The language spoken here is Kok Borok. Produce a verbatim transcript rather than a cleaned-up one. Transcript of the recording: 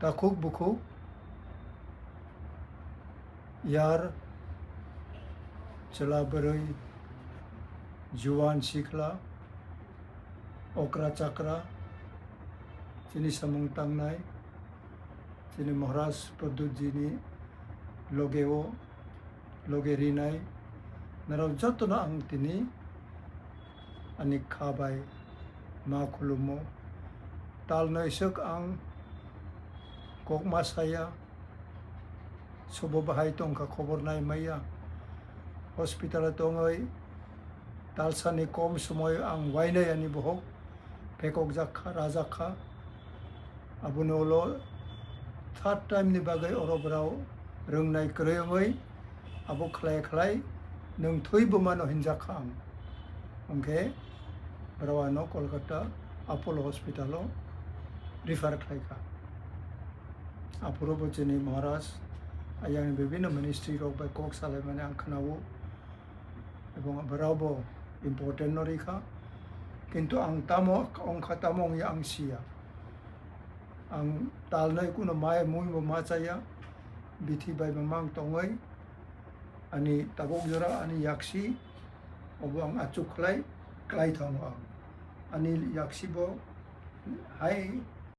Takhuk bukhuk, yar, chwla bwrwi, juwan sikhla, okra chakra, chini samung tangnai, chini Maharaj Pradyutjini logeo, loge rinai, norok jotono ang tini ani kha bai ma khulumo. Tal noisok ang kok ma saya, sobo bahai tongkha khobor nai maya. Hospital o tongoi talsani kom somoy ang wainai ani bohok pekok jakha, rajak kha. Aboni ulo third time ni bagwi oro borao rwngnai kwrwi wngwi abo khlai khlai nwng thwi bumano hinjak kha ang. Hwnkhe borao ano Kolkata Apollo Hospital o refer khlai kha. Aphuru bo chini Maharaj ayang bibhinno ministry rok bai kok salaimani ang khnao. Ebong borao bo important no rikha, kintu ang tamo ongkha tamo wngya ang siya. Ang talnai kuno mai mui bo ma chaya, bithi bai bo mang tongoi, ani tabuk jora ani yaksi obo ang achuk khlai, klai thango ang. Ani yaksi bo hai